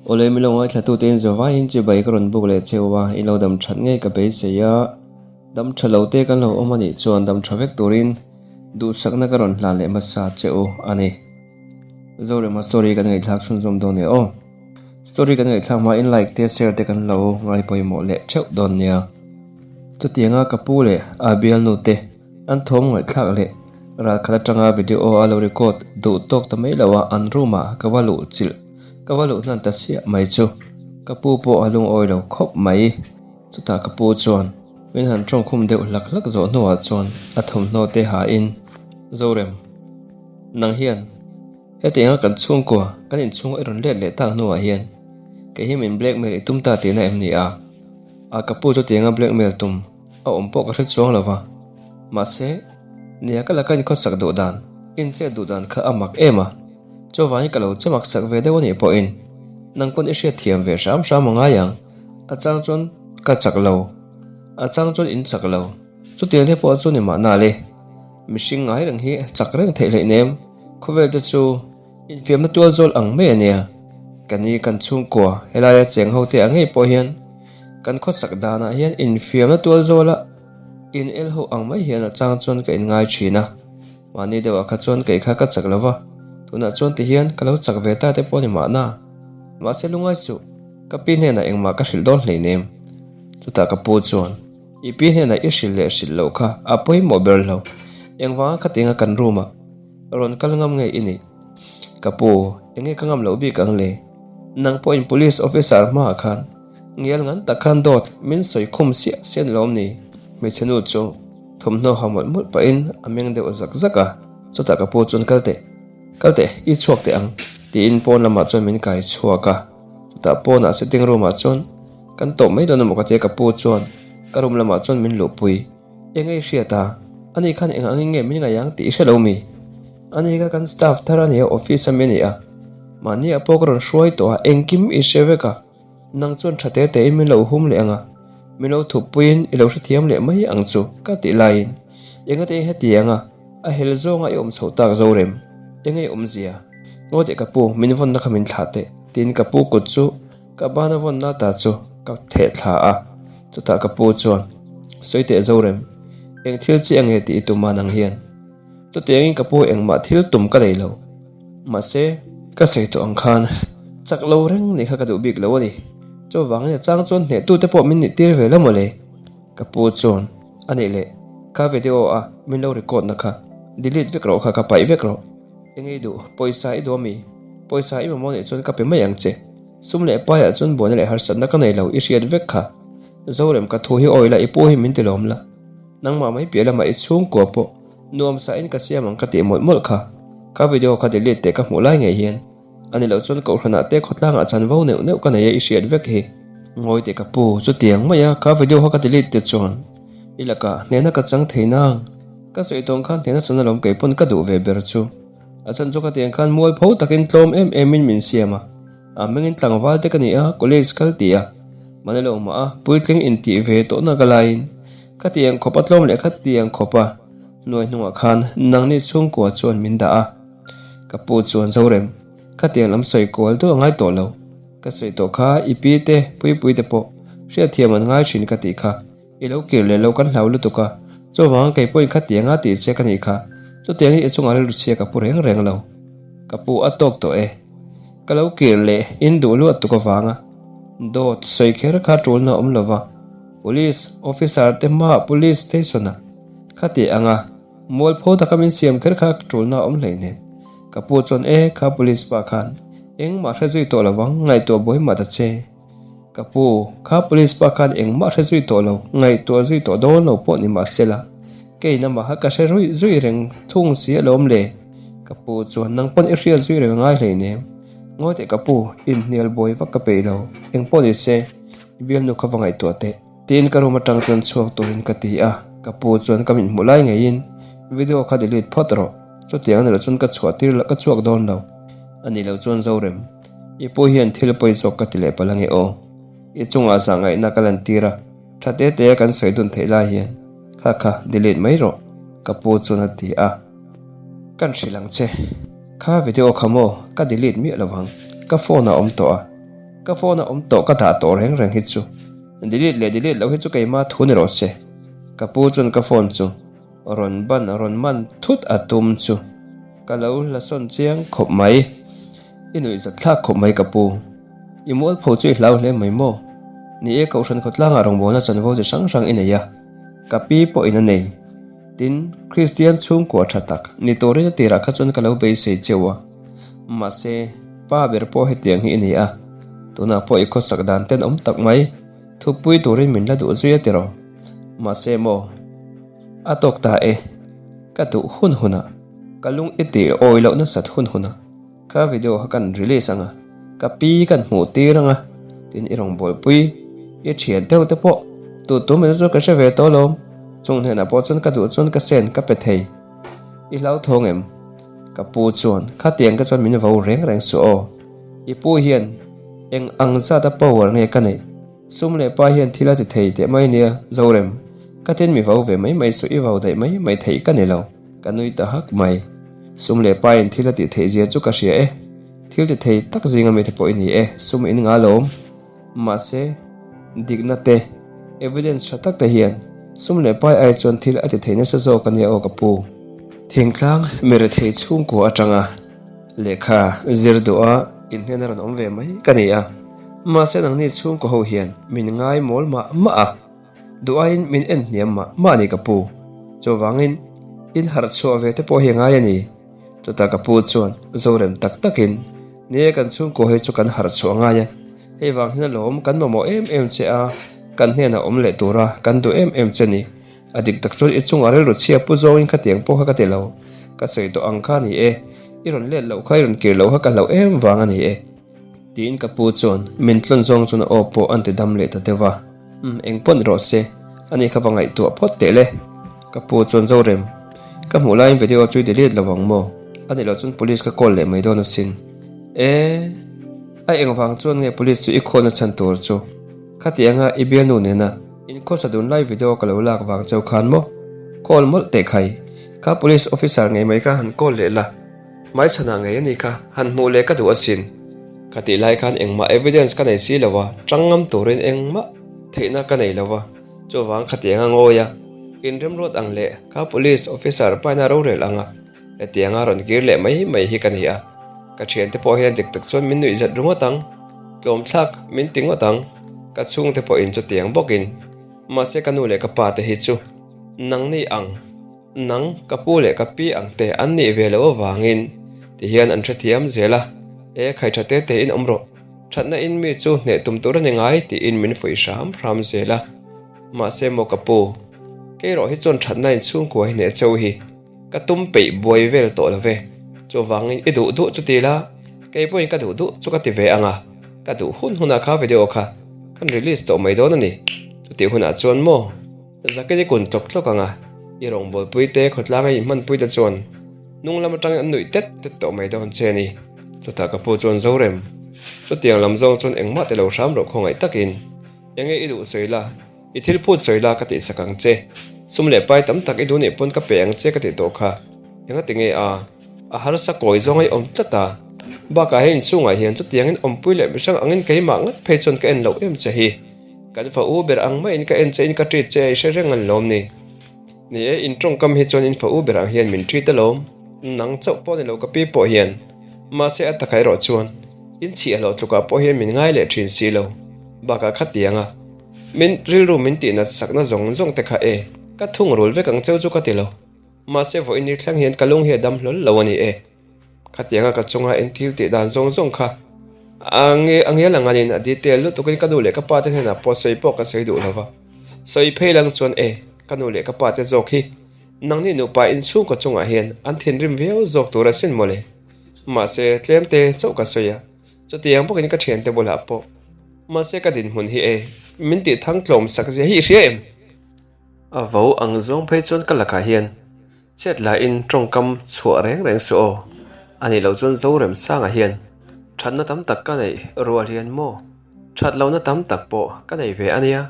Awle mi lo ngaithlatute in zavaiin chibai ka rawn buk leh cheu a, in lo dam that ngei ka beisei a, dam tha lo te kan lo awm a nih chuan dam tha vek turin duhsakna ka rawn hlan leh hmasa che u a ni. Zorema story kan ngaihthlak chhunzawm dawn e aw. Story kan ngaihthlak hma in like te share te kan lo ngai pawimawh leh theuh dawn nia. Chutianga ka pu leh a bialnu te an thawm ngaihthlak leh ralkhat atanga video a lo record duh tawk ta mai lo a an room ah ka va luh chilh ka va luh hnan ta siah mai chu ka pu pawh a lungawi lo khawp mai. Chutah ka pu chuan min han tawngkhum deuh hlak hlak zawh hnuah chuan a thawmhnaw te ha in Zorem nang hian Hetianga kan chhungkua kan inchhung i rawn let leh tak hnuah hian kei hi min blackmail i tum ta tihna em ni a? A ka pu chutianga blackmail tum a awm pawh ka hre chuang lo va. Mahse, nia ka laka inkhawsak duh dan, inchet duh dan kha a mak em a. Chuvangin ka lo che maksak ve deuh a nih pawhin nang pawn i hriatthiam ve hram hram a ngai ang. A chang chuan ka chak lo, a chang chuan in chak lo. Chutiang te pawh chu ni mahna le. Mihring ngai reng hi chak reng theih hleih nem, khawvel te chu infiamna tual zawl ang mai a nia. Ka ni kan chhungkua helaia cheng ho te ang ngei pawh hian kan khawsak danah hian infiamna tual zawla in el ho ang mai hian a chang chuan ka inngai thin a. Mahni deuhah kha chuan kei kha ka chak lo va, tunah chuan ti hian ka lo chak ve ta te pawh a ni mahna. Mahse lungai suh, ka pi hnenah engmah ka hrilh dawn hleinem. Chutah ka pu chuan. I pi hnenah i hrilh leh hrilh loh kha a pawimawh ber lo. Engvanga khatinga kan room ah rawn kal ngam nge i nih? Ka pu, enge ka ngam loh bik ang le? Nang pawhin police officer hmaah khan ngial ngan tak khan dawt min sawi khum siah siah ni lawm ni? Hmeichhe nu chu thawmhnaw ha mawlh mawlh pahin a meng deuh zak zak a, chutah ka pu chuan kal teh, kal teh, i chhuak teh ang tiin pawn lamah chuan min kai chhuak a, chutah pawnah sitting room ah chuan Kan tawh mai dawn emaw ka tia ka pu chuan ka room lamah chuan min luhpui. Eng ei hriat a, ani khan eng angin nge min ngaih ang tih i hre lo mi? Ani kha kan staff thar a nia office a mi a ni a, mahni ah pawh ka rawn hruai tawh a engkim i hre vek a, nang chuan tha te te in min lo hum leh ang a, min lo thuppuiin i lo hrethiam leh mai ang chu ka tih laiin engate heti ang a a hel zawnga i awm chhoh tak Zorem, eng ei awmzia? Ngaw teh ka pu, min vawnna kha min thlah teh tiin ka pu kut chu Ka bana vawnna ta chu ka theh thla a, chutah ka pu chuan, Sawi teh Zorem, eng thil chi ange tih i tum a nang hian? Chutiangin ka pu engmah thil tum ka nei lo. Mahse, ka sawi tawh ang khan chak lo reng nih kha ka duh bik lo a ni. Chuvangin a chang chuan hnehtute pawh min nih tir ve la mawle. Ka pu chuan, A nih leh, ka video a min lo record na kha delete vek rawh kha ka paih vek rawh. Eng i duh? Pawisa i duh ami? Pawisa i mamawh nih chuan ka pe mai ang che. Sum leh paiah chuan buaina leh harsatna ka nei lo i hriat vek kha. Zorem ka thu hi awi la i pu hi min ti lawm la. Nangmah mai piah lamah i chhungkua pawh nuamsa in ka siam ang ka tih mawlh mawlh kha. Ka video kha delete teh ka hmuh lai ngei hian. Ani loh chuan kohhranah te khawtlangah chanvo neuh neuh ka nei a i hriat vek hi. Ngawi teh ka pu, chutiang mai a ka video kha ka delete te chuan i lakah hnehna ka chang thei nang. Ka sawi tawng khan hnehna chan alawm kei pawn ka duh ve ber chu. A chan chu ka tiang khan mualpho takin tlawm em em in min siam a, a hmingin tlangval te ka ni a, college kal ti a, mahni lo mah a, puitling intih ve tawhna ka laiin ka tiang khawp a tlawm leh kha tiang khawp a, hnuai hnungah khan nangni chhungkua chuan min dah a. Ka pu chuan Zorem, ka tiang lam sawi kual duh a ngai tawh lo, ka sawi tawh kha i pi te, puipui te pawh hriatthiam an ngai thin ka tih kha. I lo kir leh lo kan hlau lutuk a, chuvanga kei pawhin khatianga tih che ka nih kha, chutiangin i chungah rilru chhia ka pu reng reng lo. Ka pu a tawk tawh e. Ka lo kir leh in duh luat tuk avanga dawt sawi kher kha tulna awm lo va, Police officer te hmaah Police station ah khati anga mualpho taka min siam kher kha tulna awm hleinem. Ka pu chuan e kha Police pa khan engmah hre zui tawh lovang ngaihtuah buai mah ta che. Ka pu, kha police pa khan engmah hre zui tawh lo, ngaihtuah zui tawh dawn lo pawh ni mahse la, kei namaha ka hre ruih zui reng thung si alawm le. Ka pu chuan nang pawn i hriat zui reng a ngai hleinem. Ngawi teh ka pu, inhnial buai vak ka peih lo, eng pawh ni se, i bialnu kha va ngaihtuah teh. Tiin ka room atang chuan chhuak turin ka ti a, ka pu chuan ka mit hmuh lai ngeiin video kha delete phawt rawh, chutiang a ni lo chuan ka chhuah tir ka chhuak dawn lo. A nih loh chuan Zorem, i pu hian thil pawi zawk ka ti leh palh ange aw. I chungah zah ngaihna ka lan tir a, tha te te a kan sawi dun theih lai hian kha kha delete mai rawh, ka pu chuan a ti a. Kan hrilh ang che, kha video kha maw ka delete miah lovang, ka phone ah awm tawh a. Ka phone a awm tawh ka dah tawh reng reng hi chu delete leh delete loh hi chu keima thu ni rawh se. Ka pu chuan ka phone chu rawn ban rawn man thut a tum chu ka lo hlasawn chiang khawp mai. I nuih zat thlak khawp mai ka pu. I mualpho chu i hlau hle mai maw? Ni e, Kohhran khawtlangah rawngbawlna chanvo chi hrang hrang i nei a, ka pi pawhin a nei. Tin, Kristian chhungkua tha tak ni turin a tirah kha chuan ka lo beisei cheu a. Mahse, pa ber pawh hetiang hi i ni a, tunah pawh i khawsak dan ten awm tak mai, thupui turin min la duh zui a tiraw? Mahse maw? A tawk ta e, ka duh hun hunah, ka lung i tih awi loh nasat hun hunah. Ka video kha kan release anga, ka pi kan hmuh tir anga, tin i rawngbawlpui, i thian deuh te pawh tu tu mai chu ka hre ve tawh alawm, chung hnenah pawh chuan ka duh chuan ka sen ka pe thei. I hlauthawng em? Ka pu chuan khatiang ka chuan min vo reng reng suh aw. I pu hian eng ang zat a power nge ka neih? Sum leh pa hian thil a ti thei teh mai nia, Zorem. Ka tin mi vo ve mai mai suh i vo daih mai mai theih ka ni lo. Ka nui ta hak mai. Sum leh pa in thil a tih theih zia chu ka hria e. Thil ti thei tak zinga mite pawh i ni e, sum in nga lawm. Mahse, dikna te, evidence tha tak te hian sum leh pai ai chuan thil a ti thei nasa zawk a nia aw ka pu. Thingtlang mirethei chhungkua atanga lehkha zir duha inhnen a rawn awm ve mai ka ni a. Mahse nangni chhungkaw ho hian min ngai mawl mah mah a. Duh aiin min en hniam mah mah a ni ka pu. Chuvangin in harh chhuah ve te pawh hi a ngai a ni. Chutah ka pu chuan Zorem tak takin, Ni e kan chhungkaw hi chu kan harh chhuah a ngai a, hei vang hian alawm kan mamawh em em che a, kan hnenah awm leh tura kan duh em em che ni. A dik tak chuan i chungah rilru chhia pu zawngin khatiang pawh kha ka ti lo. Ka sawi tawh ang kha a ni e. I rawn let loh kha i rawn kir loh kha ka hlauh em vang a ni e. Tiin ka pu chuan min tlawn zawng chuan a aw pawh an ti dam leh ta deuh a. Umm eng pawh ni rawh se, ani kha va ngaihtuah phawt teh le. Ka pu chuan Zorem, ka hmuh laiin video chu i delete lo vang maw? A nih loh chuan police ka call leh mai dawn asin. E, a eng vang chuan nge police chu i khawlna chhan tur chu? Khati anga i bialnu nena in khawsa dun lai video ka lo lak vang cheu khan maw? Call mawlh teh khai, kha police officer ngei mai kha han call leh la. Hmaichhanah ngei a ni kha, han hmuh leh ka duh asin. Ka tih lai khan engmah evidence ka nei si lo a, tang ngam turin engmah theihna ka nei lo a, chuvang khatiang a ngawi a, inremruat ang leh kha police officer paina rorel anga hetianga rawn kir leh mai mai hi ka ni a, ka thiante pawh hian dik tak chuan min nuih zat ringawt ang, tlawmthlak min ti ngawt ang, ka chhungte pawhin chutiang bawkin, mahse ka nu leh ka pa te hi chu nangni ang. Nang, ka pu leh ka pi ang te an nih ve loh avangin ti hian an hrethiam zel a, E khai tha te te in awm rawh, thatna in mi chu hneh tum tur a ni ngai tiin min fuih hram hram zel a. Mahse maw ka pu, kei rawh hi chuan thatna in chhungkua hi hneh cheu hi ka tum peih buai vel tawh lo ve, chuvangin i duh duh chu ti la, kei pawhin ka duh duh chu ka ti ve ang a, ka duh hun hunah kha video kha kan release tawh mai dawn a ni, chutih hunah chuan maw. Zakin i kun tlawk tlawk ang a, i rawngbawlpui te khawtlanga i hmanpui te chuan hnung lam atangin an nuih tet tet tawh mai dawn che a ni. Chutah ka pu chuan Zorem, chutiang lam zawng chuan engmah ti lo hram rawh khawngaih takin enge i duh sawi la, i thil phut sawi la ka tihsak ang che. Sum leh pai tam tak i duh nih pawn ka pe ang che ka tih tawh kha. Enga ti nge a? A harsa kawi zawng a i awm tlat a. Bakah hei inchhungah hian chutiangin awmpui leh mihrang angin keimah ngat phei chuan ka en loh em che hi. Kan fa u ber ang maiin ka en che in ka treat che a i hre reng an lawm ni. Ni e, in tawngkam hi chuan in fa u ber ang hian min treat alawm. Nang chauh pawh ni lo ka pi pawh hian. Mahse a taka erawh chuan in chhih hlawh tlukah pawh hian min ngai leh thin si lo. Bakah kha tiang a, min rilru min tihnat sakna zawng zawng te kha e, ka thungrul vek ang cheu chu ka ti lo. Mahse vawiin ni thleng hian ka lung hi a dam hlawl lo a ni e. Khatianga ka chunga en thil tih dan zawng zawng kha a nge a ngel ang anin a detail lutukin ka nu leh ka pa te hnenah pawh sawi pawh ka sawi duh lo va. Sawi phei lang chuan e, ka nu leh ka pa te zawk hi nangni nupa inchhungkaw chungah hian an thinrim viau zawk tur asin mawle. Mahse tlem te chauh ka sawi a, chutiang bawkin ka thiante bulah pawh. Mahse ka dinhmun hi e, min tih thang tlawm sak zia hi i hria em? A vo ang zawng phei chuan ka lakah hian Chet lahin tawngkam chhuah reng reng suh aw. A nih loh chuan Zoremsanga hian thatna tam tak ka neih rual hian maw? That lohna tam tak pawh ka nei ve a nia.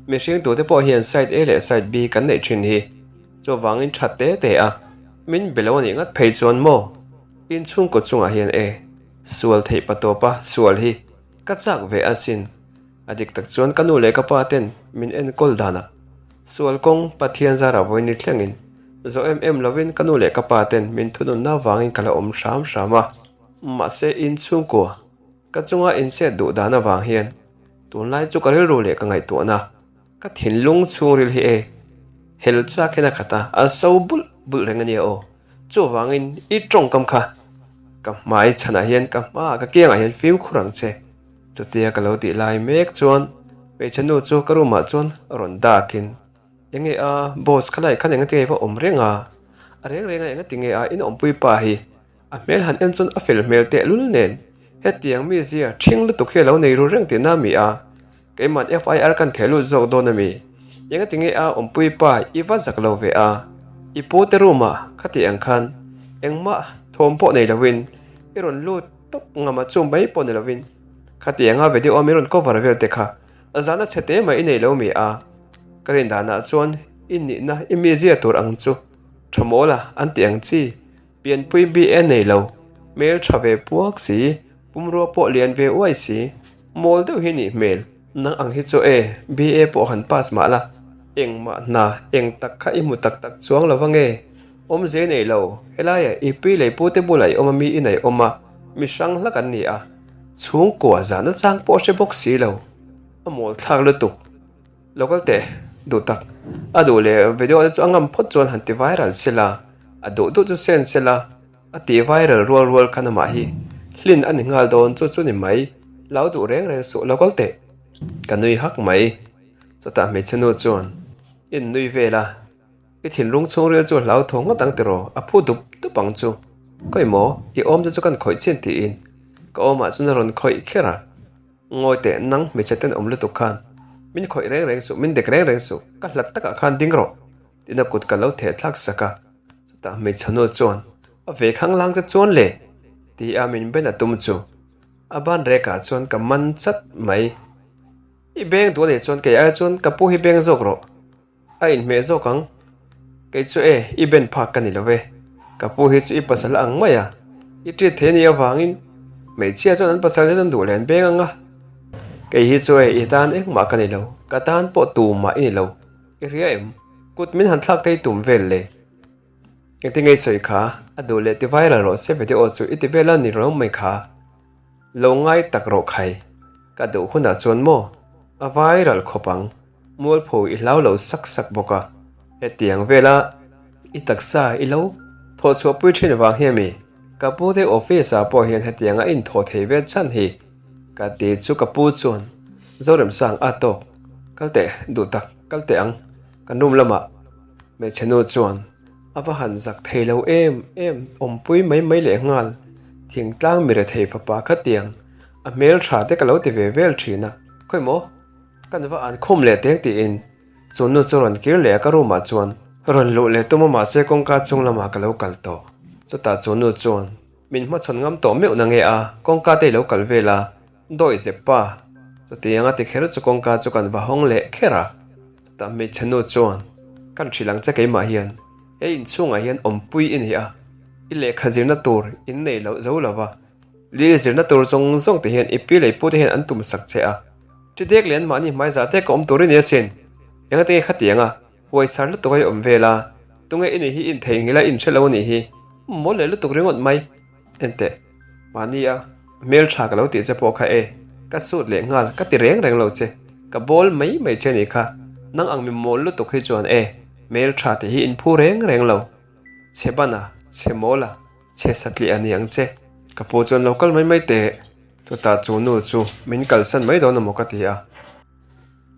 Mihring tute pawh hian side A leh side B kan neih thin hi. Chuvangin that te te a, min be lo a nih ngat phei chuan maw? Inchhungkaw chungah hian e, sual theih pa tawpa sual hi. Ka chak ve asin. A dik tak chuan ka nu leh ka pa ten min enkawl danah sual kawng Pathian zara vawiin ni thlengin zawh em em lovin ka nu leh ka pa ten min thununna avangin ka la awm hram hram a. Mahse inchhungkua ka chunga inchet duh dan avang hian tunlai chu ka rilru leh ka ngaihtuahna Ka thinlung chhungril hi e, hel chak hian a khat a, a so bulh bulh reng a nia aw. Chuvangin i tawngkam kha ka hmai chhanah hian ka hmaah ka kiangah hian fimkhur ang che. Chutia ka lo tih lai mek chuan hmeichhe nu chu ka room ah chuan rawn dakin, Enge a, boss kha lai khan engati nge va awm reng a? A reng reng a engati nge a inawmpui pa hi? A hmel han en chuan a fel hmel tehlul nen hetiang mizia ṭhing lutuk hi a lo nei ru reng tihna a mi a. Keiman FIR kan theh lut zawk dawn a mi? Engati nge a awmpui pa i va zak lo ve a? I pu te room ah khati ang khan engmah thawm pawh nei lovin i rawn lut tawp ngam a chu mai pawh ni lovin khati anga video a min rawn cover vel te kha zana chhe te mai i nei lo mi a? Ka rin danah chuan i nihna i mizia tur ang chu tha mawl a an ti ang chi pianpui BA nei lo hmel tha ve puak si pumrua pawh lian ve uai si. Mawl deuh hi nih hmel. Nang ang hi chu e, BA pawh han pass mah la, engmah hna eng tak kha i hmu tak tak chuang lo va nge? Awmze nei lo, helaiah i pi lei pu te bulah i awm a mi i nei awm a, mi hrang hlak an ni a, chhungkua zahna chang pawh hre bawk si lo, a mawl thlak lutuk. Lo kal teh, duh tak. A duh leh video te chu a ngam phawt chuan han ti viral sela, a duh duh chu sen sela. A tih viral rual rual khan amah hi hlin a ni nghal dawn chu chu ni mai, lo duh reng reng suh lo kal teh. Ka nui hak mai. Chutah hmeichhe nu chuan, In nui vel a, i thinlung chhungril chu hlau thaw ngawt ang tiraw, a phu dup dup ang chu. Khawi maw, i awm te chu kan khawih chin tiin ka awmah chuan a rawn khawih kher a. Ngawi teh nang hmeichhe tenawm lutuk khan min khawih reng reng suh, min dek reng reng suh, ka hlat takah khan ding rawh. Tina kut ka lo theh thlak sak a, chutah hmeichhe nu chuan a ve khanglang te chuan le ti a min ben a tum chu a ban rekah chuan ka man chat mai. I beng duh anih chuan kei ai chuan ka pu hi beng zawk rawh, a inhmeh zawk ang. Kei chu e, i ben phak ka ni lo ve, ka pu hi chu i pasal ang mai a, i treat thei anih avangin hmeichhia chuan an pasal hian an duh leh an beng ang a. Kei hi chu e, i tan engmah ka ni lo, ka tan pawh tumah i ni lo. I hria em? Kut min han thlak thei tum vel le. Engtin nge i sawi kha? A duh leh ti viral rawh se video chu i ti vel a ni lo mai kha. Lo ngai tak rawh khai. Ka duh hunah chuan maw? A viral khawp ang. Mualpho i hlau lo sak sak bawk a. Hetiang vela i taksa i lo thawh chhuahpui thin vang hi a mi? Ka pu te office ah pawh hian hetianga inthawh thei vel chhan hi. Ka ti chu ka pu chuan Zoremsang a tawk, kal teh duh tak, kal teh ang, kan room lamah hmeichhe nu chuan a va han zak thei lo em em awmpui mai mai leh nghal, thingtlang mi rethei fapa khatiang a hmel tha te ka lo ti ve vel thin a, khawi maw kan va an khum leh teng tiin chu nu chu rawn kir leh a ka room ah chuan rawn luh leh tum a mahse kawngka chung lamah ka lo kal tawh, chutah chu nu chuan. Min hmachhawn ngam tawh meuh na nge a, kawngka te i lo kal vel a, dawi zep pa. Chutiang a ti kher chu kawngka chu kan va hawng leh kher a. Chutah hmeichhe nu chuan, Kan hrilh ang che keimah hian, he inchhungah hian awmpui i ni a, i lehkha zirna tur in nei loh zo lo va, li zirna tur zawng zawng te hian i pi leh i pu te hian an tum sak che a, ṭidek leh anmahni hmaizah te ka awm tur i ni asin, engati nge khatiang a? Huaisar lutuk a i awm vel a, tunge i nih hi in theihnghilh a in hre lo a nih hi, mawl leh lutuk ringawt mai. Enteh, mahni a hmeltha ka lo tih che pawh kha e, ka sut leh nghal ka ti reng reng lo che, ka bawl mai mai che nih kha, nang ang mi mawl lutuk hi chuan e, hmeltha tih hi in phu reng reng lo, chhe ban a, chhe mawl a, chhe satliah a ni ang che. Ka pu chuan lo kal mai mai teh, chutah chu nu chu min kalsan mai dawn amaw ka ti a.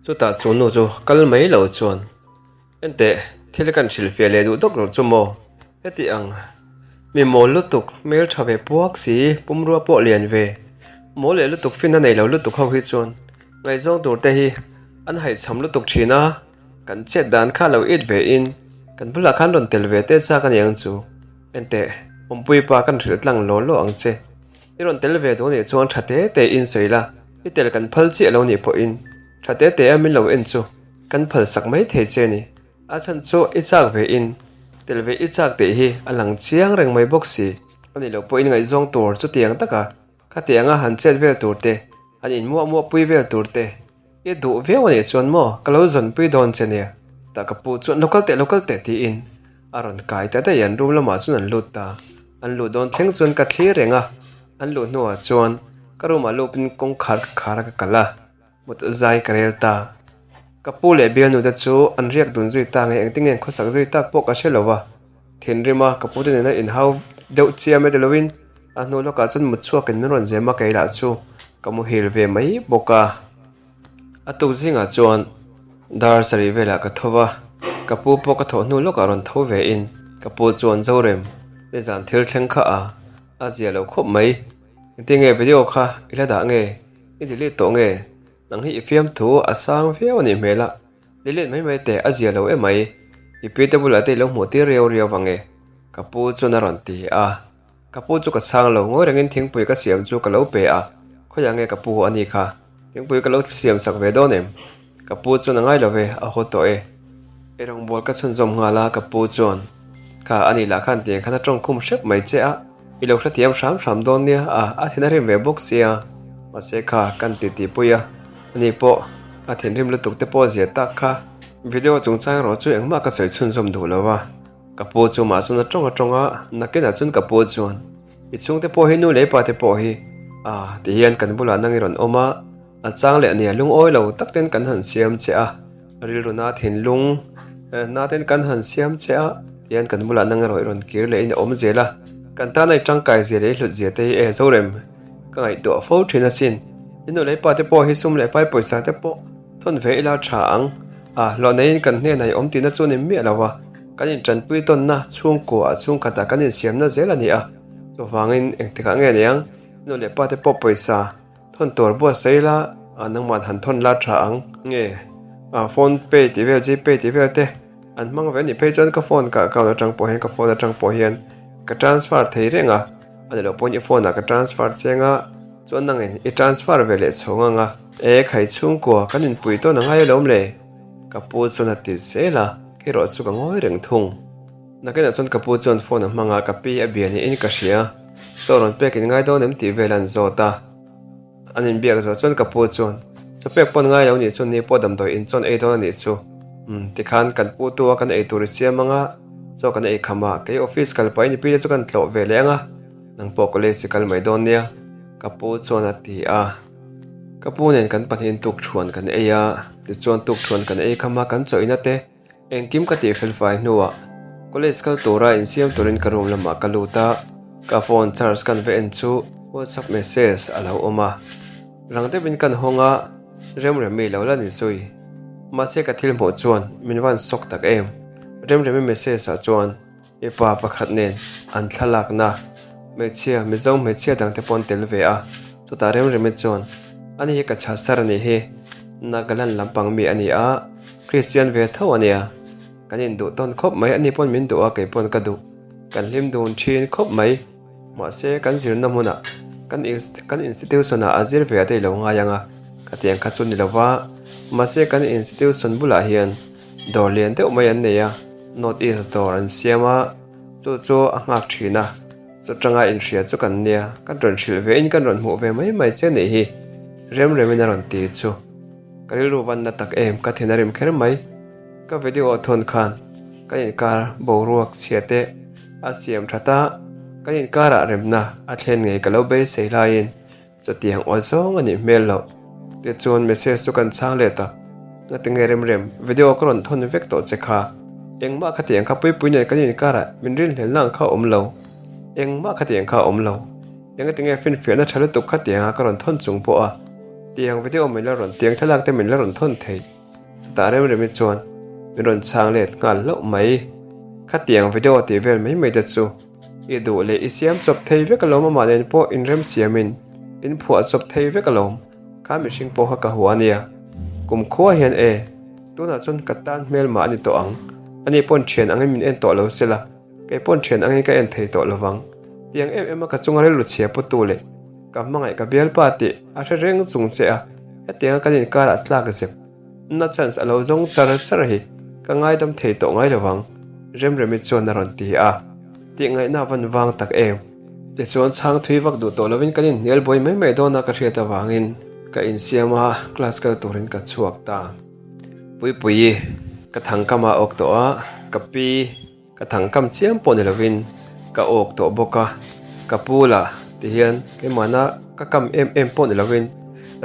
Chutah chu nu chu kal mai lo chuan, Enteh, thil kan hrilhfiah leh duh dawk lo chu maw? Heti ang, mi mawl lutuk, hmel tha ve puak si, pumrua pawh lian ve, mawl leh lutuk finna nei lo lutuk ho hi chuan ngaihzawng tur te hi an haihchham lutuk thin a, kan chet dan kha lo it ve in kan bulah khan rawn tel ve teh chak a ni ang chu. Enteh, awmpui pa kan hrilh tlang law law ang che. I rawn tel ve duh nih chuan tha te te in sawi la, i tel kan phal chiah lo nih pawhin tha te te a min lo en chu kan phal sak mai thei che ni. A chhan chu i chak ve in tel ve i chak tih hi a lang chiang reng mai bawk si. A nih loh pawhin ngaihzawng tur chutiang taka khatianga han chet vel tur te. Han in muah muah pui vel tur te i duh viau a nih chuan maw ka lo zawn pui dawn che nia tah ka pu chuan lo kal teh lo kal teh tiin a rawn kai ta daih an room lamah chuan an lut ta. An luh dawn thleng chuan ka thlir reng a, an luh hnuah chuan ka room ah lupin kawngkhar ka khar a ka kal a, mut zai ka rel ta. Ka pu leh bialnu te chu an riak dun zui ta nge engtin nge an khawsak zui tak pawh ka hre lo a, thinrim a ka pu te nena inhau deuh chiam e tilovin a hnu lawkah chuan mut chhuakin min rawn zem a kei lah chu ka muhil ve mai bawk a. A tuk zingah chuan dar sarih velah ka tho va, ka pu pawh ka thawh hnu lawkah rawn tho ve in ka pu chuan Zorem nizan thil thleng kha a a zia lo khawp mai. Engtinge video kha i la dah nge? I delete tawh nge? Nang hi i fiamthu a sang viau a nih hmel a, delete mai mai teh a zia lo em mai. I pi te bulah te i lo hmuh tir riau riau vang e ka pu chuan a rawn ti a. Ka pu chu ka chhang lo, ngawi rengin thingpui ka siam chu ka lo pe a, khawiah nge ka pu a ni kha? Thingpui ka lo siam sak ve dawn em? Ka pu chuan a ngai lo ve, a haw tawh e. Ei rawngbâwl ka chhunzawm nghal a, ka pu chuan, Kha, a nih lah khan tiang khan a tawng khum hrep mai che a, i lo hrethiam hram hram dawn nia, a, a thin a rim ve bawk sia. Mahse kha, kan ti tih pui a, ani pawh a thinrim lutuk te pawh zia tak kha. Video chungchang erawh chu engmah ka sawi chhunzawm duh lo a. Ka pu chu mah chuan a tawng a tawng a, nakinah chuan ka pu chuan, I chhungte pawh hi nu leh pa te pawh hi ah ti hian kan bulah nang i rawn awm a, a chang leh nia lungawi lo tak ten kan han siam che a, rilru na thinlung na ten kan han siam che a, ti hian kan bulah nang erawh i rawn kir leh in a awm zel a, kan tana i tangkai zia leh i hlut zia te hi e Zorem ka ngaihtuah fo thin asin, i nu leh pa te pawh hi sum leh pai pawisa te pawh thawn ve ila tha ang a, hlawh neiin kan hnenah i awm tihna chu a ni miah lo a. Kan intanpui tawnna chhungkua ah chhungkhatah kan insiamna zel a ni a, chuvangin engtikah nge niang nu leh pa te pawh pawisa thawn tur buatsaih ila nangmah han thawn la tha ang nge phone pay tih vel gpay tih vel te an hmang ve a nih phei chuan ka phone ka account atang pawh hian ka phone atang pawh hian ka transfer thei reng a, a ni loh pawhin i phone ah ka transfer cheng a chuan nangin i transfer ve leh chhawng ang a, e khai chhungkua kan inpui tawn a ngai alawm le. Ka pu chuan a ti zel a, erawh chu ka ngawi reng thung. Nakinah chuan ka pu chuan phone a hmang a, ka pi a bia niin ka hria. Chaw rawn pek in ngai dawn em tih vel an zawt a. An inbiak zawh chuan ka pu chuan, Chaw pek pawn ngai lo nih chuan ni pawh damdawi in chawn ei dawn a nih chu. Umm, tikhan kan pu tu a kan ei tur i siam ang a, chaw kan ei kham a, kei office kal pahin i pi te chu kan tlawh ve leh ang a, nang pawh college i kal mai dawn nia, ka pu chuan a ti a. Ka pu nen kan pahnihin tukthuan kan ei a, tichuan tukthuan kan ei kham a, kan chawihna te engkim ka tih fel fai hnuah college kal tura insiam turin ka room lamah ka lut a, ka phone charge kan va en chu whatsapp message a lo awm a, rang deuhin kan hawng a, Remremi lo la ni zui. Mahse ka thil hmuh chuan min van sawk tak em, Remremi message ah chuan. Mipa pakhat nen an thlalakna hmeichhia Mizo hmeichhia dangte pawh an tel ve a, chutah Remremi chuan ani hi ka chhasar a nih hi, Nagaland lampang mi a ni a, Kristian ve tho a nia, kan induh tawn khawp mai, ani pawn min duh a kei pawn ka duh, kan hlim dun thin khawp mai, mahse kan zirna hmunah kan kan institution ah a zir ve a te ilo ngai ang a, ka tiang kha chu ni lova, mahse kan institution bulah hian. Dawr lian deuh mai an nei a, North East dawr an siam a, chu chu a nghak thin a, chu tanga inhria chu kan nia, kan rawn hrilh ve in kan rawn hmuh ve mai mai che nih hi, rem rem in a rawn ti chu. Ka rilru van na tak em, ka thin a rim kher mai, ka video thawn khan kan inkar boruak chhia te a siam that a, kan inkarah remna a thlen ngei ka lo beisei laiin, Chutiang aw zawng a nih hmel loh. Tichuan message chu kan chhang let a, Ngatinge rem rem, video ka rawn thawn vek tawh che kha. Engmah khatiang kha puipui nen kan inkarah min rinhlelna ang kha a awm lo. Engmah khatiang kha a awm lo. Engatinge finfiahna tha lutuk khatianga ka rawn thawn chung pawh a, tiang video min la rawn tiang thlalak te min la rawn thawn thei. Chutah rem remi chuan min rawn chhang let nghal hlauh mai. Khatiang video tih vel mai mai te chu. I duh leh i siam chawp thei vek alawm amah nen pawh inrem siamin in phuah chawp thei vek alawm kha mihring pawh kha ka hua ania. Kum khua hian e, tunah chuan ka tan hmel mah a ni tawh ang. Ani pawn thian angin min en tawh lo sela, kei pawn thian angin ka en thei tawh lovang. Tiang em em a ka chunga rilru chhia pawtu leh ka hmangaih ka bialpa tih a hre reng chung che a, hetianga kan inkarah tlak zep. Na chance a lo zawng char char hi ka ngaidam thei tawh ngai lovang, Remremi chuan a rawn ti a. Tihngaihna a van vang tak em? Tichuan chhang thui vak duh tawh lovin kan inhnial buai mai mai dawn a ka hriat avangin. Ka insiam a, class kal turin ka chhuak ta. Puipuii ka thangkam a awk tawh a, ka pi ka thangkam chiam pawh ni lovin ka awk tawh bawk a, ka pu lah tihian keimahna ka kam em em pawh ni lovin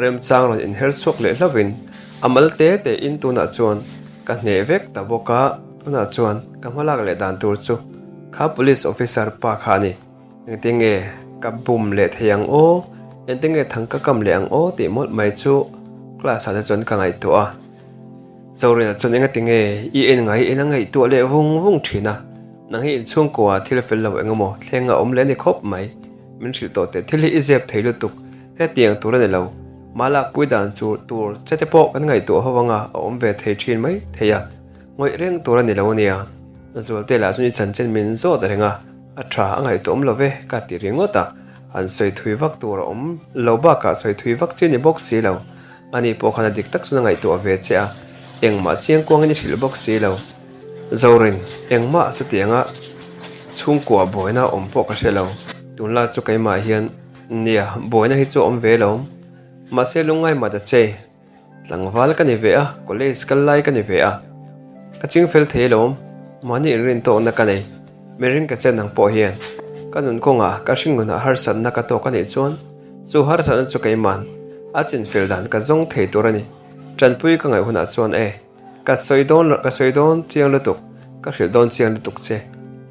remchang rawn inher chhuak leh hlauhin a mal te te in tunah chuan ka hneh vek ta bawk a, tunah chuan ka hma lak leh dan tur chu kha police officer pa kha a ni. Engtinge ka bum leh thei ang aw? Engtinge thang ka kam leh ang aw? tih mawlh mai chu class ah te chuan ka ngaihtuah a. Zorina chuan engatinge i en ngai in a ngaihtuah leh vung vung thin a. Nang hi inchhungkua thil fel lo eng emaw thleng a awm leh a ni khawp mai. Min hrilh tawh teh thil hi i zep thei lutuk. Hetiang tur a ni lo. Malakpui dan chu tur che te pawh kan ngaihtuah ho anga a awm ve thei thin mai thei a. Ngawih reng tur a ni lo ania. Zualte lah chuan i chanchin min zawt reng a. A tha a ngaihtuah awm lo ve ka ti ringawt a, han sawi thui vak tur a awm lo bakah sawi thui vak chi a ni bawk si lo. Ani pawh khan a dik tak chuan a ngaihtuah ve che a, engmah chiang kuangin i hrilh bawk si lo. Zorin, engmah chutianga chhungkua buaina awm pawh ka hre lo. Tunlai chu keimah hian nia buaina hi chu a awm ve lo. Mahse lungngai mah ta che. Tlangval ka ni ve a, college kal lai ka ni ve a, ka ching fel thei alawm, mahni inrin tawkna ka nei, mihring ka chen ang pawh hian ka nun kawngah ka hringnunah harsatna ka tawk a nih chuan chu harsatna chu keiman a chinfel dan ka zawng thei tur a ni, tanpui ka ngaih hunah chuan e, ka sawi dawn ka sawi dawn chiang lutuk, ka hrilh dawn chiang lutuk che,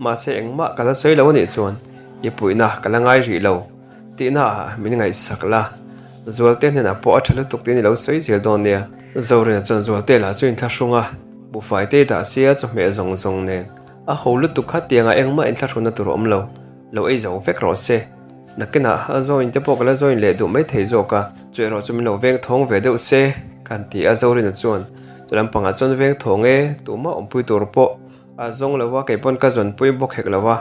mahse engmah ka la sawi lo a nih chuan i puihna ka la ngai rih lo. Tihna ah min ngaihsak la, Zualte hnenah pawh a tha lutuk tiin i lo sawi zel dawn nia. Zorina chuan Zualte lah chu inthlahrung a, buhfai te i dah sia chawhmeh zawng zawng nen a ho lutuk kha tiangah engmah inthlahrunna tur a awm lo, lo ei zo vek rawh se. Nakinah a join te pawh ka la join leh duh mai thei zawk a, chu erawh chu min lo veng thawng ve deuh se kan ti a Zorina chuan chu lampangah chuan veng thawng e, tumah awmpui tur pawh a zawng lo a, kei pawn ka zawnpui bawk hek lo a.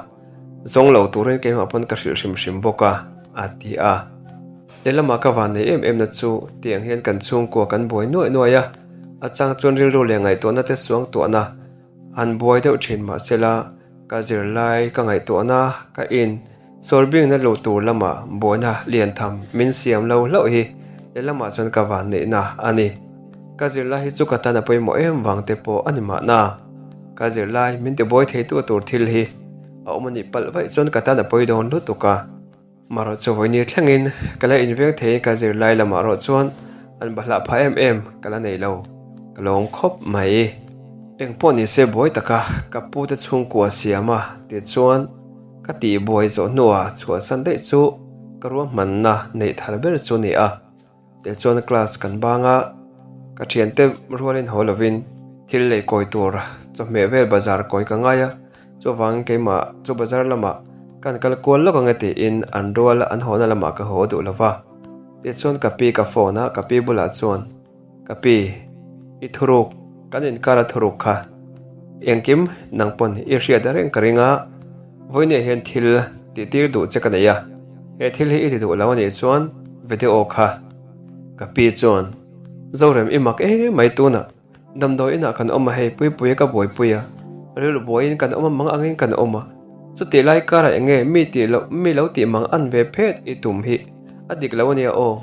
Zawng lo turin keimah pawn ka hrilh hrim hrim bawk a, a ti a. Lehlamah ka van nei em em na chu tiang hian kan chhungkua kan buai nuaih nuaih a, a chang chuan rilru leh ngaihtuahna te suangtuahna an buai deuh thin mahsela ka zirlai ka ngaihtuahna ka in sawrbingna luh tur lamah buaina lian tham min siam lo hlauh hi lehlamah chuan ka van neihna a ni. Ka zirlai hi chu ka tan a pawimawh em vang te pawh a ni mahna. Ka zirlai min tibuai theitu tur thil hi a awm a nih palh vaih chuan ka tan a pawi dawn lutuk a. Marawh chu vawiini thlengin ka la inveng theiin ka zirlai lamah erawh chuan an bahlah phah em em ka la nei lo, ka lawm khawp mai. Eng pawh ni se buai taka ka pute chhungkua siam a tih chuan ka tihbuai zawh hnuah chhuahsan daih chu ka ruahmanna neih thar ber chu a ni a. Tichuan class kan bang a, ka thiante rualin haw lovin thil lei kawi tur chawhmeh vel bazar kawi ka ngai a, chuvangin keimah chu bazar lamah kan kal kual lawk ang e tiin an rual an hawhna lamah ka haw duh lo va. Tichuan ka pi ka phone a, ka pi bulah chuan ka pi i thuruk kan inkar a thuruk kha engkim nang pawn i hriat reng ka ring a, Vawinia hian thil tih tir duh che ka nei a, he thil hi i ti duh lo a nih chuan video kha ka pi chuan Zorem i mak em mai tunah damdawi inah kan awm a hei Puipuia ka buaipui a, rilru buaiin kan awm a mang angin kan awm a, chutih lai karah eng nge mi tih loh mi lo tih mang an ve phet i tum hi a dik lo a nia aw,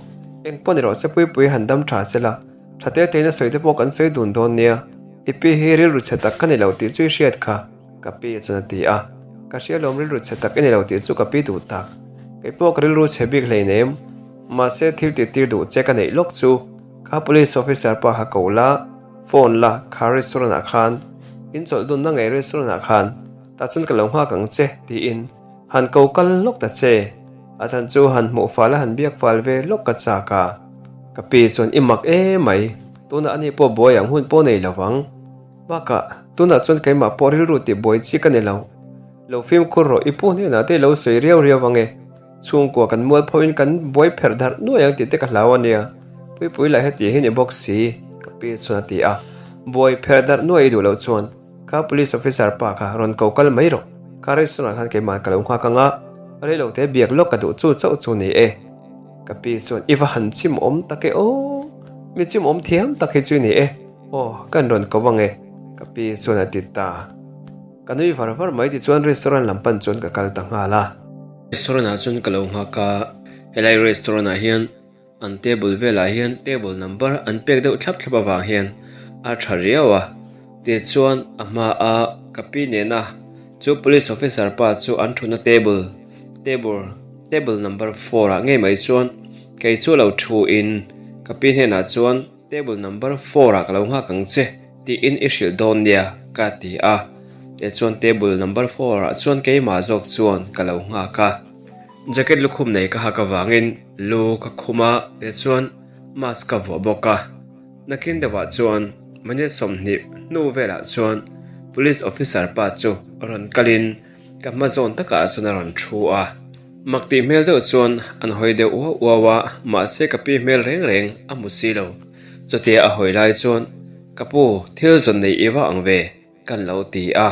eng pawh ni rawh se Puipuia han dam tha se la, tha te tein a sawi te pawh kan sawi dun dawn nia, i pi hi rilru chhe tak ka ni lo tih chu i hriat kha. Ka pi chuan a ti a, Ka hria lawm rilru chhe tak i ni lo tih chu ka pi duh tak. Kei pawh ka rilru chhe bik hleinem. Mahse thil tih tir duh che ka neih lawk chu kha police officer pa kha ko la, phone la kha restaurant ah khan in chawlh dunna ngei restaurant ah khan tah chuan ka lo nghak ang che tiin han ko kal lawk ta che. A chhan chu han hmuh fal a han biak fal ve lawk ka chak a. Ka pi chuan i mak emai, tunah ani pawh buai ang hun pawh nei lo vang. Bakah, tunah chuan keimah pawh rilru tih buai chi ka ni lo. Lo fimkhur rawh, i pu hnenah te i lo sawi riau riau ang e. Chhungkua kan mual phoin kan buai pherh darh nuai ang tih te ka hlau a nia. Puipui lah heti hi ni bawk si, ka pi chuan a ti a. Buai pherh darh nuai i duh loh chuan kha police officer pa kha rawn ko kal mai rawh. Kha restaurant ah khan keimah ka lo nghak ang a, reilote biak lawk ka duh chu chauh chu ni e. Ka pi chuan i va han chim awm tak e aw, mi chim awm thiam tak hi chu i ni e. Aw, kan rawn ko ang e, ka pi chuan a ti ta. Ka nui var var mai tichuan restaurant lam pan chuan ka kal ta nghal a. Restaurant ah chuan ka lo nghak a, helai restaurant ah hian An table velah hian table number an pek deuh thlap thlap avang hian a tha riau a, tichuan a hmaa ka pi nena chu police officer pa chu an thutna table table table number four ah ngei mai chuan kei chu lo thu in ka pi hnenah chuan table number four ah ka lo nghak ang che tiin i hrilh dawn nia ka ti a, tichuan table number four ah chuan keimah zawk chuan ka lo nghak a. Jacket lukhum nei ka hak avangin lu ka khum a, tichuan mask ka vuah bawk a. Nakin deuhah chuan minute 20 hnu velah chuan police officer pa chu rawn kalin ka hma zawn takah chuan a rawn thu a. Mak tih hmel deuh chuan an hawi deuh uau uau a, mahse ka pi hmel reng reng a hmu si lo. Chutia a hawi lai chuan, Ka pu, thil zawn nei i va ang ve? Kan lo ti a,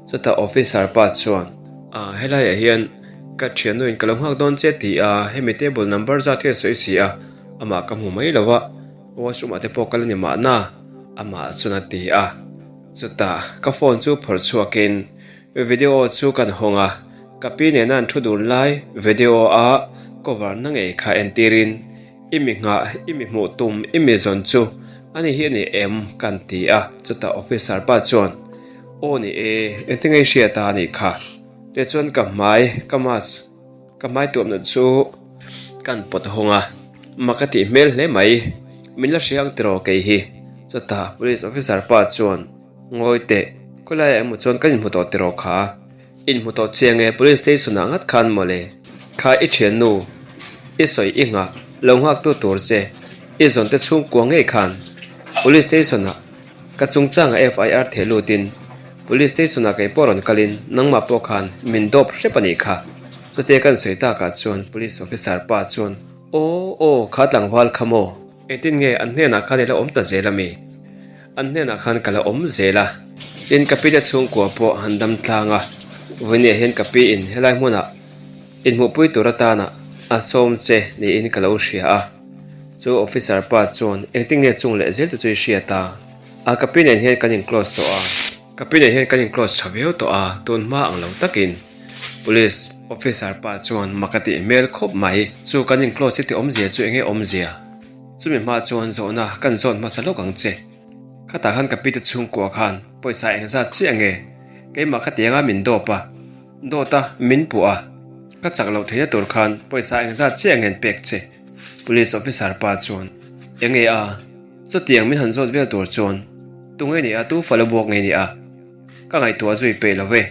chutah officer pa chuan, Ah, helaiah hian ka thiannuin ka lo nghak dawn che ti a, hemi table number zat hian sawi si a, amah ka hmu mai lo a, washroom ah te pawh kal a ni mahna, amah chuan a ti a. Chutah ka phone chu phawrh chhuakin video chu kan hawng a, ka pi nena an thu dun lai video a cover na ngei kha entirin, I mi nghah, i mi hmuh tum, i mi zawn chu a ni hi a ni em? kan ti a, chutah officer pa chuan, Aw ni e, engtin nge i hriat a a nih kha? Tichuan ka hmai, ka mask, ka hmai tuamna chu kan pawt hawng a, mak a tih hmel hle mai, min la hria ang tiraw kei hi? Chutah police officer pa chuan, Ngawi teh, khawilaiah emaw chuan kan inhmu tawh tiraw kha? Inhmu tawh chiang e, police station ah ngat khan mawle. Kha i thiannu, i sawi i nghah, lo nghaktu tur che, i zawn te chhungkua ngei khan police station ah ka chungchanga FIR theh lutin police station ah kei pawh rawn kalin nangmah pawh khan min dawp hrep a nih kha. Chutia kan sawi takah chuan police officer pa chuan Aw aw kha tlangval kha maw? Engtin nge an hnenah khan i la awm ta zel a mi? An hnenah khan ka la awm zel a. Tin, ka pite chhungkua pawh an dam tlang a. Vawinia hian ka piin helai hmunah inhmuhpui tur atana a sawm che niin ka lo hria a. Chu officer pa chuan engtin nge chung leh zel te chu i hriat a? A, ka pi nen hian kan in close tawh a. Ka pi nen hian kan in close tha viau tawh a, tun hma ang lo takin. Police officer pa chuan mak a tih hmel khawp mai. Chu kan in close hi ti awmzia chu enge awmzia? Chumi hma chuan zawhna kan zawn hmasa lawk ang che. Khatah khan ka pite chhungkua khan pawisa engzat chiah nge keimah kha tianga min dawp a, dawt a min puh a, ka chak loh theihna tur khan pawisa engzat chiah nge an pek che? Police officer pa chuan enge a chutiang min han zawt vel tur chuan tunge ni a tu fala buak nge ni a? Ka ngaihtuah zui peih lo ve.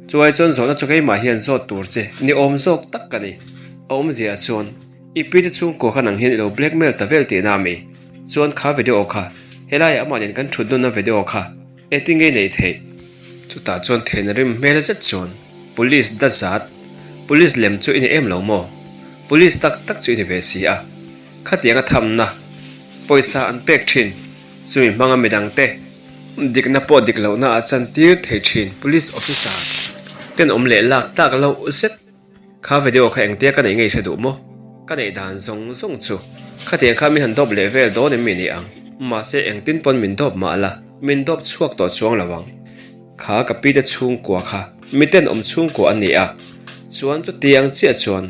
Chuai chuan zawhna chu keimah hian zawt tur che ni awm zawk tak ka ni. A awmzia chuan I pi te chhungkua kha nang hian i lo blackmail ta vel tihna a mi? Chuan kha video kha, helaiah amah nen kan thut nunna video kha engtin nge i neih theih? Chutah chuan then rim hmel zet chuan Police da zat, Police lem chu i ni em lo maw? Police tak tak chu i ni ve si a. Khatianga thamna, pawisa an pek thin, chumi hmanga midangte dikna pawh dik lohna a chantir thei thin Police officer tenawm leh lak tlak loh zet. Kha video kha engtia ka neih ngei hre duh maw? Ka neih dan zawng zawng chu khatiang kha min han dawp leh vel dawn em mi ni ang? Mahse engtin pawn min dawp mah la, min dawp chhuak tawh chuang lo ang. Kha ka pi te chhungkua kha miten awm chhungkua an ni a, chuan chutiang chiah chuan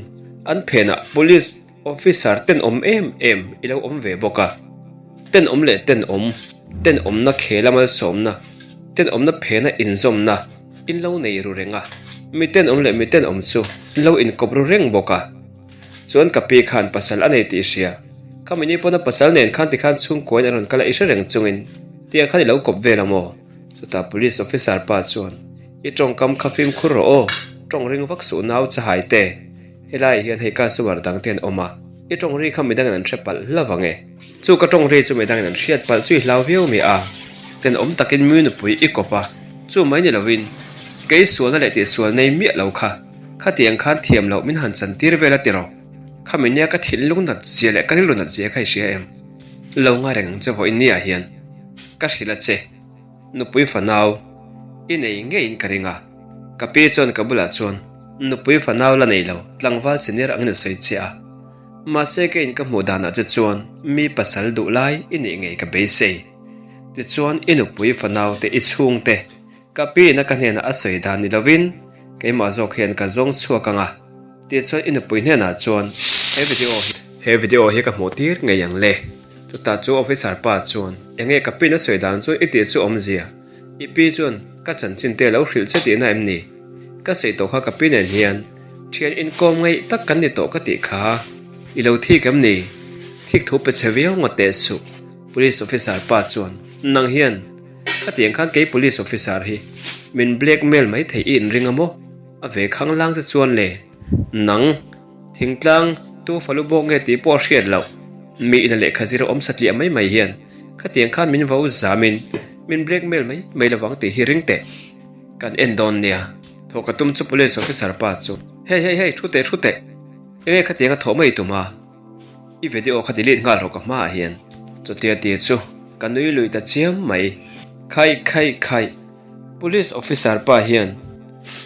an phenah police officer tenawm em em i lo awm ve bawk a. Tenawm leh tenawm, tenawmna khela malsawmna, tenawmna phena inzawmna, In lo nei ru reng a, mi tenawm leh mi tenawm chu in lo inkawp ru reng bawk a. Chuan ka pi khan pasal a nei tih i hria. Ka mini pawn a pasal nen khan tikhan chhungkuain a rawn kal a i hre reng chungin tiang khan i lo kawp vel a maw? Chutah police officer pa chuan, I tawngkam kha fimkhur rawh aw, tawng ring vak suh nau chahai te. Helaiah hian hei customer dang te an awm a, i tawng ri kha midangin an hre palh hlauh ang e. Chu ka tawng ri chu midangin an hriat palh chu i hlau viau mi a, tenawm takin mi nupui i kawp a, chu mai ni lovin kei sualna leh tihsual nei miah lo kha, khatiang khan thiam loh min han chan tir vel a ti rawh. Khami nia ka thinlung nat zia leh ka rilru nat zia kha i hria em? Lo ngai reng ang che vawiin niah hian ka hrilh a che. Nupui fanau i nei ngeiin ka ring a, ka pi chuan ka bulah chuan nupui fanau la nei lo tlangval senior angin a sawi che a, mahse keiin ka hmuh danah che chuan mi pasal duh lai i nih ngei ka beisei. Tichuan i nupui fanau te i chhungte ka piin a ka hnenah a sawi dan ni lovin keimah zawk hian ka zawng chhuak ang a, tichuan i nupui hnenah chuan he video hi. He video hi ka hmuh tir ngei ang le. Chutah chu officer pa chuan, Enge ka pin a sawi dan chu i tih chu awmzia? I pi chuan ka chanchin te lo hrilh che tihna em ni? Ka sawi tawh kha ka pi nen hian thian inkawm ngaih tak kan ni tawh ka tih kha. I lo thik em ni? Thik thu pe che viau ngawt teh suh. Police officer pa chuan, Nang hian khatiang khan kei police officer hi min blackmail mai thei i inring a maw? A ve khang lang che chuan le, nang thingtlang tu falu bawk nge tih pawh a hriat loh. Mi ina lehkha zir a awm satliah mai mai hian khatiang khan min vo zamin min blackmail mai mai lovang tih hi ring teh. Kan en dawn nia. Thawh ka tum chu police officer pa chu, Hey hey hey, thu teh thu teh. Enge khatiang a thawh mai tum a? I video kha delete nghal rawh ka hmaah hian. Chutia ti chu ka nui lui ta chiam mai. Khaih khaih khaih. Police officer pa hian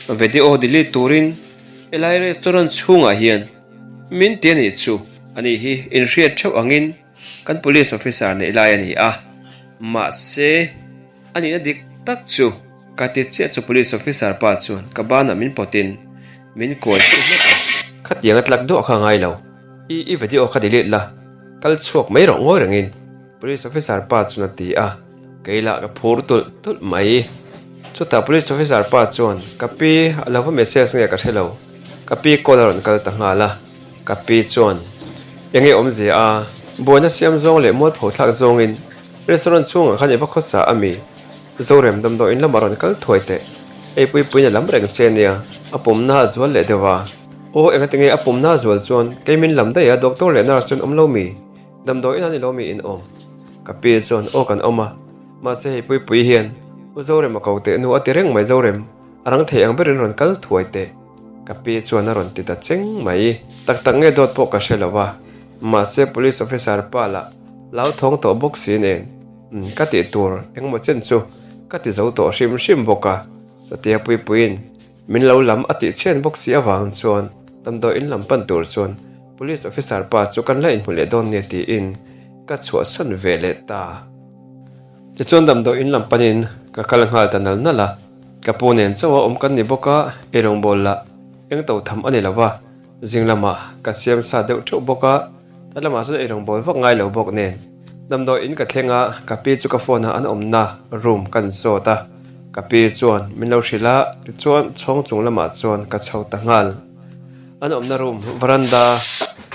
video delete turin helai restaurant chhungah hian min ti a nih chu. Ani hi inhriat theuh angin kan police officer neih lai a ni a, mahse a nihna dik tak chu ka ti chiah chu police officer pa chuan ka banah min pawtin min kuai chu hlek a. Khatiang a tlak duah kha a ngai lo, i i video kha delete la, kal chhuak mai rawh ngawi rengin police officer pa chuan a ti a. Kei lah ka phur tulh tulh mai. Chutah police officer pa chuan ka pi a lo va message nge ka hre lo, ka pi call a rawn kal ta nghal a. Ka pi chuan enge awmzia a, buaina siam zawng leh mualpho thlak zawngin restaurant chhungah khan i va khawsa a mi? Zorem damdawiin lamah rawn kal thuai teh, ei puipuiin a lam reng che nia, a pumna a zual leh deuh a. Aw engati nge a pumna a zual chuan kei min lam daih a doctor leh nurse chuan awm lo mi? Damdawiin a ni lo mi in awm? Ka pi chuan aw kan awm a, mahse hei Puipui hian U Zorem a ko teh nu a ti reng mai Zorem, a rang thei ang berin rawn kal thuai teh. Ka pi chuan a rawn ti ta cheng mai. Tak tak nge dawt pawh ka hre lo a, mahse police officer pa lah hlauthawng tawh bawk si nen ka tih tur engmaw chen chu ka ti zo tawh hrim hrim bawk a, chutia Puipuiin Min lo lam a tih chhian bawk si avang chuan damdawiin lam pan tur chuan Police officer pa chu kan la inhmu leh dawn nia tiin ka chhuahsan ve leh ta. Tichuan damdawiin lam panin ka kal nghal ta nal nal a, ka pu nen chauh a awm kan ni bawk a, eirawngbawl lah eng to tham a ni lo va, zing lamah ka siam sa deuh theuh bawk a, ta lamah chuan eirawngbawl vak ngai lo bawk nen. Damdawiin ka thleng a, ka pi chu ka phone ah an awmna room kan zawt a, ka pi chuan min lo hrilh a, tichuan chhawng chung lamah chuan ka chho ta nghal. An awmna room veranda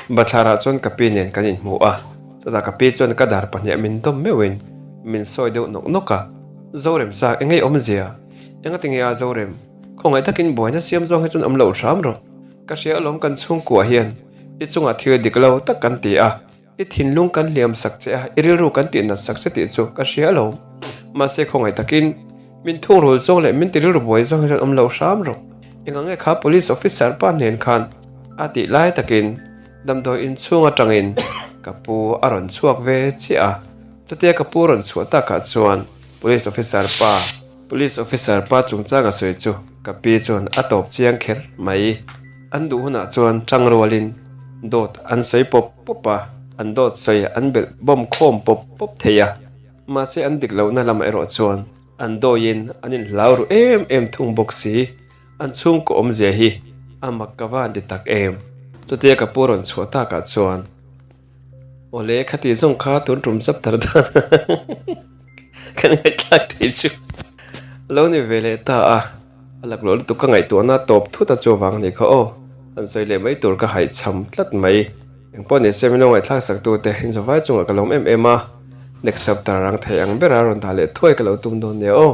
bathlar ah chuan ka pi nen kan inhmu a, chutah ka pi chuan ka dar pahniah min dawm meuhin min sawi deuh nawk nawk a, Zoremsa eng nge awmzia? Engati nge a Zorem? Khawngaih takin buaina siam zawng hi chuan awm loh hram rawh. Ka hria alawm kan chhungkua hian i chungah thil dik lo tak kan ti a, I thinlung kan hliam sak che a, i rilru kan tih nat sak che tih chu ka hria lo. Mahse khawngaih takin min thungrul zawng leh min ti rilru buai zawng hian awm lo hram rawh. Engang nge kha police officer pa hnen khan a tih lai takin damdawi inchhung atangin ka pu a rawn chhuak ve chiah a. Chutia ka pu rawn chhuah takah chuan police officer pa, Police officer pa chungchang a sawi chu ka pi chuan a tawp chiang kher mai. An duh hunah chuan tang rualin dawt an sawi pawp pawp a, an dawt sawi an belh bawm khawm pawp pawp thei a. Mahse an dik lohna lamah erawh chuan an dawiin an inhlau ru em em thung bawk si. An chhungkaw awmzia hi a mak ka van ti tak em. Chutia ka pu rawn chhuah takah chuan. Awle khati zawng kha tun tum chapter dan kan ngaihthlak thei chu lo ni ve leh ta a, a laklawh lutuk ka ngaihtuahna tawp thut a chu avang a ni kha aw, han sawi leh mai tur ka haihchham tlat mai. Engpawh ni se min lo ngaihthlak sak tu te inzawvai chungah ka lawm em em a, next chapter rang thei ang bera rawn dah leh thuai ka lo tum dawn nia aw.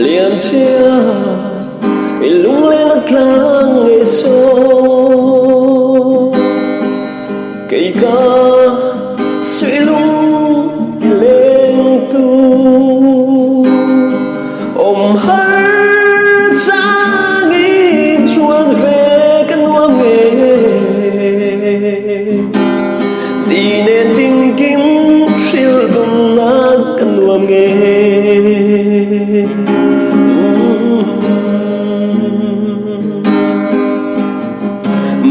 Lian chhia i lunglen a tlang nge saw Kei ka suih lung ti leng tu Awm har changin chuan ve ka nuam nge Ti nen tinkim hrilh dumna ka nuam nge.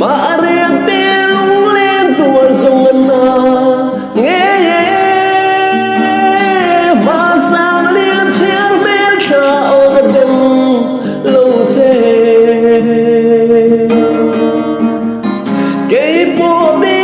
Mah riak te lunglen tuar zong an na nge e. Mah sang lian thiang hmel tha aw ka dem lo che. Kei pawh te.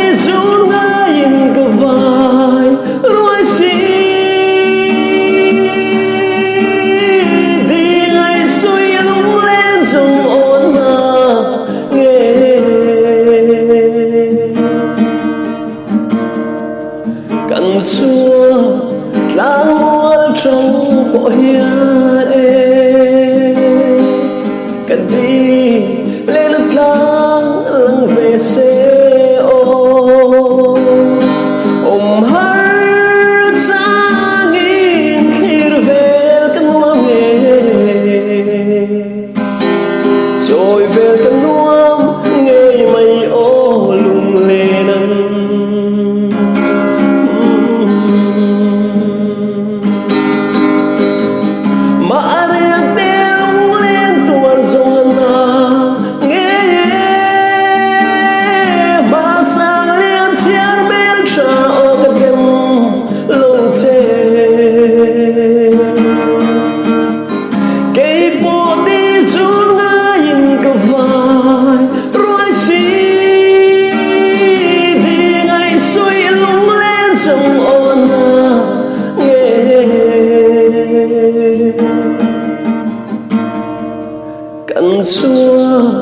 Kan chhuak tlangmual ṭang pawh hian e Ka di lehna tlang lang ve se aw Awm har changin thlir vel ka nuam nge Chawi vel ka nuam ngei mai aw lunglen ang. Mahriak te lunglen tuar zawng a na ngei e. Hmasang lian chhiar hmel tha aw ka them lo che. Kei pawh ti zul ngaiin ka vai ruai si Di ngaihsuih lunglen chang awna nge Kan chhuak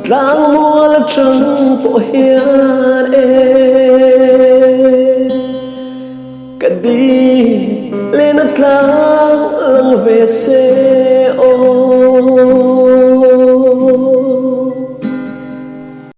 tlangmual atang pawh hian e. Ka di lehna tlang lang ve se.